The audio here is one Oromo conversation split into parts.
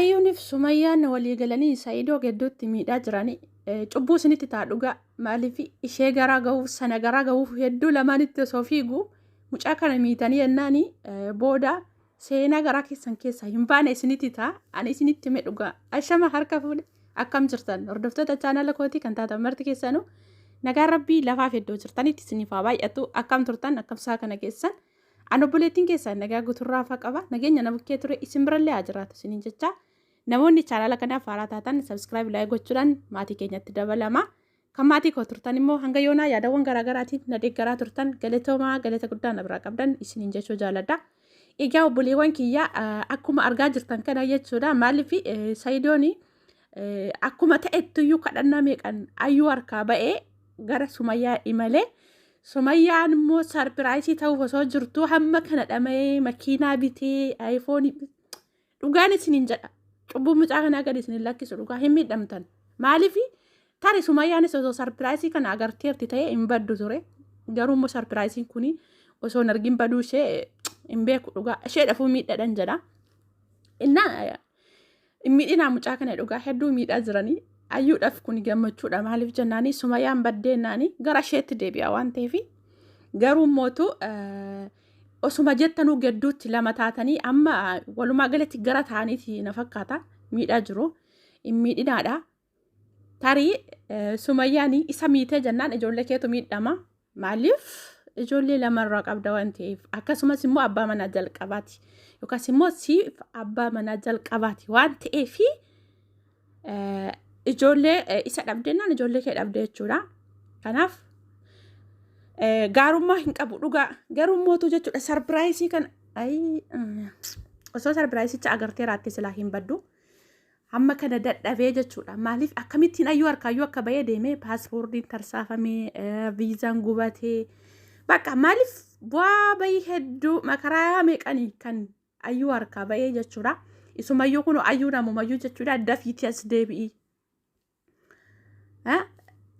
Ayyuunif Sumayyaan walii galanii Sa'idoo gidduutti miidhaa jirani. Cubbuu isinitti ta'a dhugaa. Maaliif ishee garaa gahuuf sana garaa gahuuf hedduu lamaanitti osoo fiigu mucaa kana miitanii jennaani booda seenaa garaa keessan keessaa hin baane isinitti ta'a. Ani isinitti hime dhugaa. Ashama harka fuudhe akkam jirtan hordoftoota chaanala kootii kan taatan marti keessanuu nagaan rabbii lafaaf iddoo jirtanitti isiniif haa baay'atu akkam turtan akkam isaa kana keessan. An obboleettiin keessan nagaa guuturraa faa qaba. Nageenya na bukkee ture isin birallee haa jiraatu isiniin jecha. Namoonni chaanaala kanaaf haaraa taatan subscribe like gochuudhaan maatii keenyatti dabalama. Kan maatii koo turtan immoo hanga yoonaa yaadawwan garaagaraatiin na deeggaraa turtan galatoomaa galata guddaa na biraa qabdan isiniin jechuu jaaladha. Egaa obboleewwan kiyya akkuma argaa jirtan kana jechuudha. Maaliif Sayidoon akkuma ta'ettuyyuu kadhannaa meeqan ayyuu harkaa ba'ee gara Sumayyaa imalee Sumayyaan immoo sarpiraayisii ta'uuf osoo jirtuu hamma kana dhama'ee makiinaa bitee ayifoonii dhugaan isiniin jedha. Cubbuu mucaa kanaa gadi isin hin lakkisu dhugaa hin miidhamtan. Maaliif tari Sumayyaanis osoo sarpiraayisii kana agarteerti ta'ee hin baddu ture. Garuu immoo sarpiraayisiin kun osoo hin argin baduu ishee hin beeku dhugaa ishee dhafuu miidhadhan jedha. Innaa Hin miidhinaa mucaa kana dhugaa hedduu miidhaa jiranii. Ayyuudhaaf kun gammachuudha maaliif jennaanii sumayyaan baddeennaanii gara isheetti deebi'a waan ta'eef garuu mootu osuma jettanuu gedduutti lama taatanii amma walumaa galatti gara ta'aniiti na fakkaata miidhaa jiru hin miidhinaadha. Tarii sumayyaan isa miitee jennaan ijoollee keetu miidhama. Maaliif ijoollee lamarraa qabda waan ta'eef akkasumas immoo abbaa manaa jalqabaati yookaas immoo siif abbaa manaa jalqabaati waan ta'eef ijoollee isa dhabdennaan ijoollee kee dhabde jechuudha. Kanaaf gaarummaa hin qabu dhugaa garuu mootuu jechuudha sarpiraayisii kana osoo sarpiraayisicha agartee raatte silaa hin baddu. Hamma kana dadhabee jechuudha. Maaliif akkamittiin ayyuu harkaayyuu akka bahee deemee paaspoortiin tarsaafamee viizaan gubatee bakka maaliif bu'aa bahii hedduu makaraa meeqanii kan ayyuu harkaa bahee jechuudha. Isumayyuu kun ayyuu namumayyuu jechuudha dafiitii as deebi'i.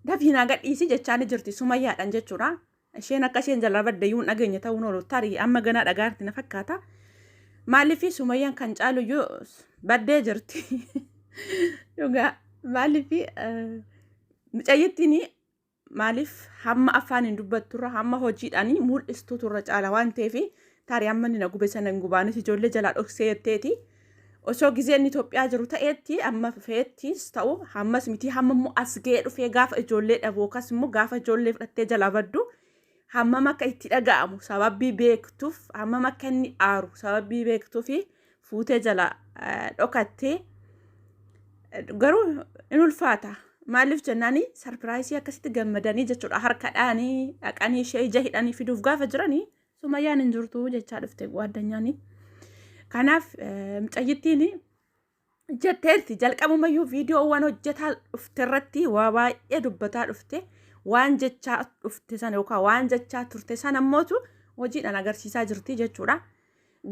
Dafii naa gadhiisi jechaa ni jirti sumayyaadhaan jechuudha. Isheen akka isheen jalaa badde iyyuu hin dhageenye ta'uun oolu tarii amma ganaa dhagaarti na fakkaata. Maaliif sumayyaan kan caalu iyyuu baddee jirti. Dhugaa maaliif mucayyittiin Maaliif hamma afaaniin dubbatturra hamma hojiidhaan mul'istuutu irra caala waan ta'eef tarii amma inni na gube sana hin gubaanis ijoollee jalaa dhoksee jetteeti. Osoo gizee inni Itoophiyaa jiru ta'eetti amma feettis ta'u hammas miti hamma immoo as ga'ee dhufee gaafa ijoollee dhabu yookaas immoo gaafa ijoollee fudhattee jalaa baddu hammam akka itti dhaga'amu sababii beektuuf hammam akka inni aaru sababii beektuuf fuutee jalaa dhokattee garuu in ulfaata. Maaliif jennaani sarpiraayisii akkasitti gammadanii jechuudha harkadhaanii dhaqanii ishee ija hidhanii fiduuf gaafa jiranii sumayyaan hin jirtu jechaa dhufte gwaaddanyaanii. Kanaaf mucayyittiin jetteerti jalqabumayyuu viidiyoowwan hojjetaa dhufte irratti waa baay'ee dubbataa dhufte waan jechaa dhufte sana yookaan waan jechaa turte sana ammootu hojiidhaan agarsiisaa jirti jechuudha.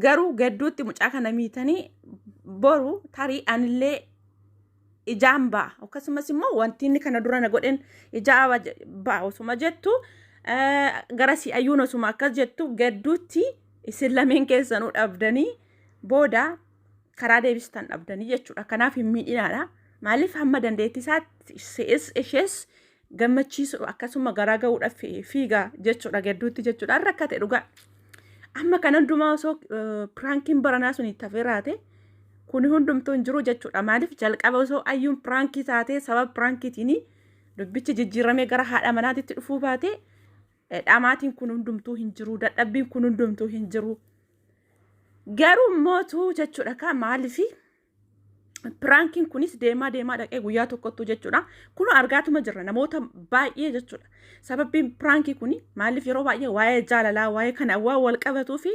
Garuu gadduutti mucaa kana miitanii boru tarii anillee ijaan ba'a. Akkasumas immoo wanti inni kana dura na godhen ijaa ba'a osuma jettu gara si'ayyuun osuma akkas jettu gadduutti isin lameen keessanuu dhabdanii booda karaa deebistan dhabdanii jechuudha. Kanaaf hin miidhinaadha. Maaliif hamma dandeettii isaatti si'is ishees gammachiisu akkasuma garaa ga'uudhaaf fiiga jechuudha gadduutti jechuudha. Rakkate dhugaa. Amma kan hundumaa osoo piraankiin baranaa sun itti hafee raate kun hundumtuu hin jiru jechuudha. Maaliif jalqaba osoo ayyuun piraankii taatee sababa piraankiitiin dubbichi jijjiiramee gara haadha manaatitti dhufuu baate dhamaatiin kun hundumtuu hin jiru dadhabbiin kun hundumtuu hin jiru. Garuu mootuu jechuudha kaa maaliifi piraankiin kunis deemaa deemaa dhaqee guyyaa tokkottuu jechuudha. Kun argaatuma jirra namoota baay'ee jechuudha. Sababbiin piraankii kun maaliif yeroo baay'ee waa'ee jaalalaa waa'ee kana waan wal qabatuu fi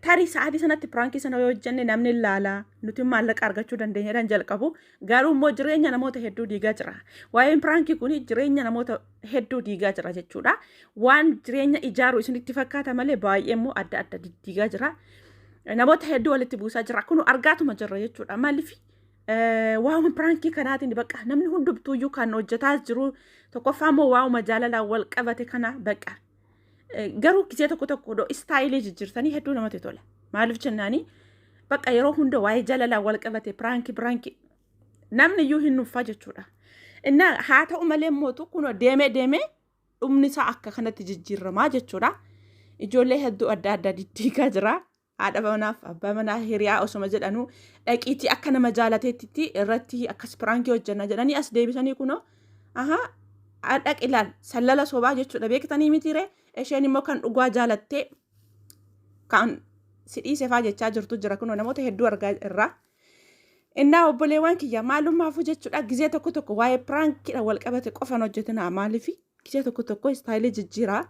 tarii sa'aatii sanatti piraankii sana yoo hojjenne namni ilaala nuti maallaqa argachuu dandeenya jedhan jalqabu. Garuu immoo jireenya namoota hedduu diigaa jira. Waa'een piraankii kun jireenya namoota hedduu diigaa jira jechuudha. Waan jireenya ijaaru isinitti fakkaata malee baay'ee immoo adda adda diddiigaa jira. Namoota hedduu walitti buusaa jira. Kun argaatuma jirra jechuudha. Maaliif waa'uma piraankii kanaatiin bakka namni hundumtuuyyuu kan hojjetaa jiru tokkoffaa immoo waa'uma jaalalaan wal qabate kana bakka. Garuu gisee tokko tokko iddoo istaayilii jijjiirtanii hedduu namatti tola. Maaliif jennaanii Bakka yeroo hunda waa'ee jaalalaa wal qabate piraankii piraankii namni iyyuu hin nuffaa jechuudha. Innaa haa ta'u malee mootu kun deemee deemee dhumni isaa akka kanatti jijjiiramaa jechuudha. Ijoollee hedduu adda addaa diddiigaa jira. Haadha manaaf abbaa manaa hiriyaa osoma jedhanuu dhaqiitii akka nama jaalateetti irratti akkas piraankii hojjenna jedhanii as deebisanii kunoo ahaa dhaqi ilaal sallala sobaa jechuudha beektanii mitiire isheen immoo kan dhugaa jaalattee kan si dhiisefaa jechaa jirtu jira kunoo namoota hedduu argaa irraa. Innaa obboleewwan kiyya maalummaafuu jechuudha gizee tokko tokko waa'ee piraankiidha wal qabate qofan hojjetina maaliifi gizee tokko tokko istaayilii jijjiiraa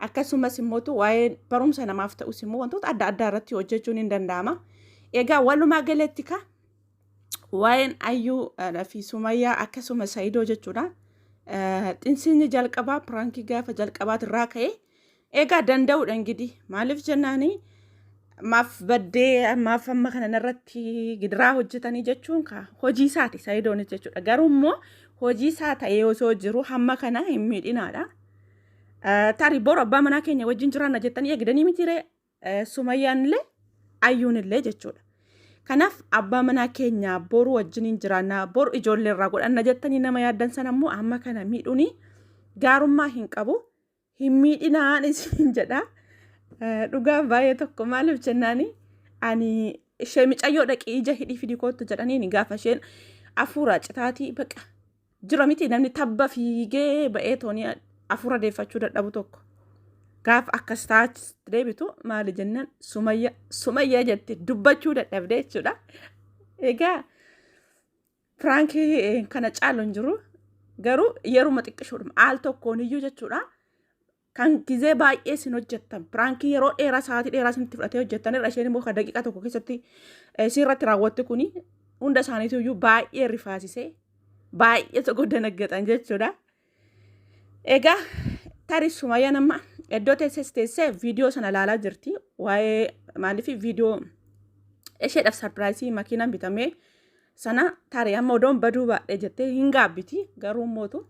akkasumas immootu waa'ee barumsa namaaf ta'us immoo wantoota adda addaa irratti hojjechuun hin danda'ama. Egaa walumaa galatti ka waa'een Ayyuu fi Sumayyaa akkasuma Sayidoo jechuudha. Xinsinni jalqabaa piraankii gaafa jalqabaati irraa ka'e egaa danda'uudha ingidi maaliif jennaani maaf baddee maaf amma kana narratti gidiraa hojjetanii jechuun ka hojii isaati Sayidoonis jechuudha. Garuu immoo hojii isaa ta'ee osoo jiru hamma kana hin miidhinaadha. Tarii boru abbaa manaa keenya wajjin jiraanna jettanii eegdanii mitiiree Sumayyaan illee Ayyuun illee jechuudha. Kanaaf abbaa manaa keenya boru wajjiniin jiraanna boru ijoollee irraa godhanna jettanii nama yaaddan sana immoo amma kana miidhuun gaarummaa hin qabu. Hin miidhinaan isin jedha. Dhugaa baay'ee tokko maaliif jennaani ani ishee micayyoo dhaqii ija hidhii fidii koottu jedhaniin gaafa isheen afuura citaatii baqa jira miti namni tabba fiigee ba'ee toonii afuura deeffachuu dadhabu tokko. Gaafa akkas taat deebitu maali jennaan sumayya sumayya jette dubbachuu dadhabde jechuudha. Egaa Piraankii kana caalu hin jiru. Garuu yeruma xiqqishoodhuma al tokkoon iyyuu jechuudha. Kan gizee baay'ee isin hojjettan piraankii yeroo dheeraa sa'aatii dheeraa isinitti fudhatee hojjettan irra isheen immoo kan daqiiqaa tokko keessatti isin irratti raawwatte kuni hunda isaaniitu iyyuu baay'ee rifaasisee baay'ee tokko danaggatan jechuudha. Egaa tarii Sumayyaan amma iddoo teesses teessee viidiyoo sana ilaalaa jirti. Waa'ee maaliif viidiyoo isheedhaaf sarpiraayisii makiinaan bitamee sana tarii amma odoon baduu baadhee jettee hin gaabbiti garuu mootu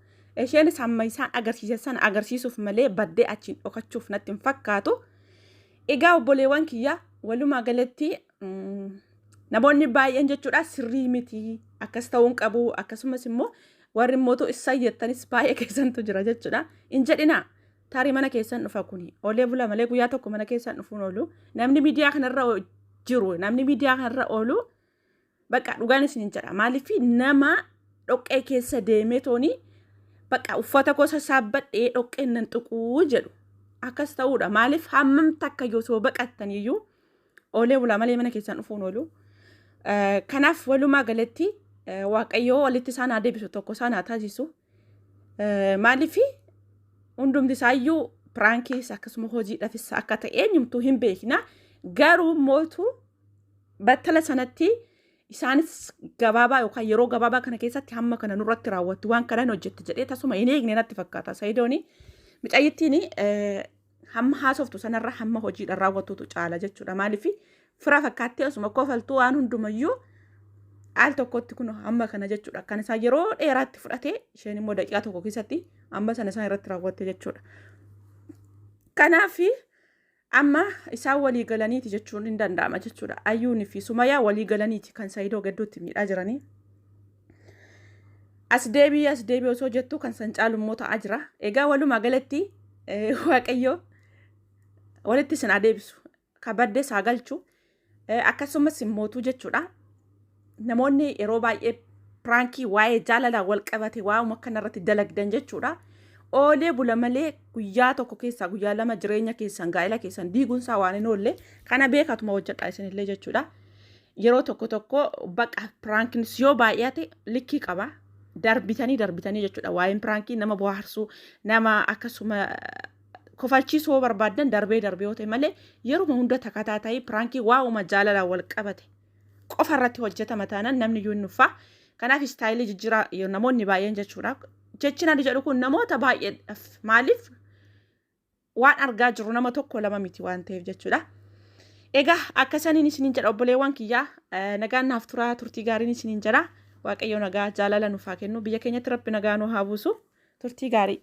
isheenis hamma isaan agarsiise sana agarsiisuuf malee baddee achiin dhokachuuf natti hin fakkaatu. Egaa obboleewwan kiyya walumaa galatti namoonni baay'een jechuudha sirrii miti akkas ta'uu hin qabu akkasumas immoo warri immoo isa jettanis baay'ee keessantu jira jechuudha. Hin jedhinaa tarii mana keessan dhufa kuni oolee bula malee guyyaa tokko mana keessan dhufuun oolu namni miidiyaa kanarra jiru namni miidiyaa kanarra oolu bakka dhugaan isin jedha maaliif nama dhoqqee keessa deemee tooni bakka uffata gosa saabbadhee dhoqqeen nan tuquu jedhu akkas ta'uudha maaliif hammam takka yoo baqattaniyyuu oolee bulaa malee mana keessan dhufuun oolu. Kanaaf walumaa galatti Waaqayyoo walitti isaan haa deebisu tokko isaan haa taasisu. Maaliif hundumti isaayyuu piraankiis akkasuma hojiidhaafis akka ta'e eenyumtuu hin beekna. Garuu mootu battala sanatti isaanis gabaabaa yookaan yeroo gabaabaa kana keessatti hamma kana nurratti raawwattu waan kanaan hojjette jedhee tasuma hin eegne natti fakkaata. Sayidooni micayyittiin hamma haasoftu sanarra hamma hojiidhaan raawwattutu caala jechuudha. Maaliif fira fakkaattee osuma kofaltuu waan hundumayyuu al tokkotti kun hamma kana jechuudha. Kan isaan yeroo dheeraatti fudhate isheen immoo daqiiqaa tokko keessatti amma sana isaan irratti raawwatte jechuudha. Kanaaf amma isaan walii galaniiti jechuun hin danda'ama jechuudha. Ayyuunii fi Sumayyaa walii galaniiti kan Sayidoo gidduutti miidhaa jiranii. As deebii as deebii osoo jettu kan san caalu immoo ta'aa jira. Egaa walumaa galatti Waaqayyo walitti isin adeebisu. Ka baddees haa galchu. Akkasumas immootu jechuudha. Namoonni yeroo baay'ee piraankii waa'ee jaalalaa wal qabate waa'uma akkanarratti dalagdan jechuudha. Oolee bula malee guyyaa tokko keessaa guyyaa lama jireenya keessan gaa'ela keessan diiguunsaa waan hin oolle kana beekatuma hojjedha isinillee jechuudha. Yeroo tokko tokko baqa piraankinis yoo baay'ate likkii qaba. Darbitanii darbitanii jechuudha. Waa'een piraankii nama bohaarsuu nama akkasuma kofalchiisuu yoo barbaaddan darbee darbee yoo ta'e malee yeruma hunda takataa ta'ee piraankii waa'uma jaalalaan wal qabate qofa irratti hojjetama taanaan namni iyyuu hin nuffaa. Kanaaf istaayilii jijjiiraa namoonni baay'een jechuudha. Jechi ani jedhu kun namoota baay'eedhaaf maaliif waan argaa jiru nama tokko lama miti waan ta'eef jechuudha. Egaa akka saniin isiniin jedha obboleewwan kiyyaa nagaan naaf turaa turtii gaariin isiniin jedha. Waaqayyo nagaa jaalala nuuf haa kennu biyya keenyatti rabbi nagaa nu haa buusu turtii gaarii.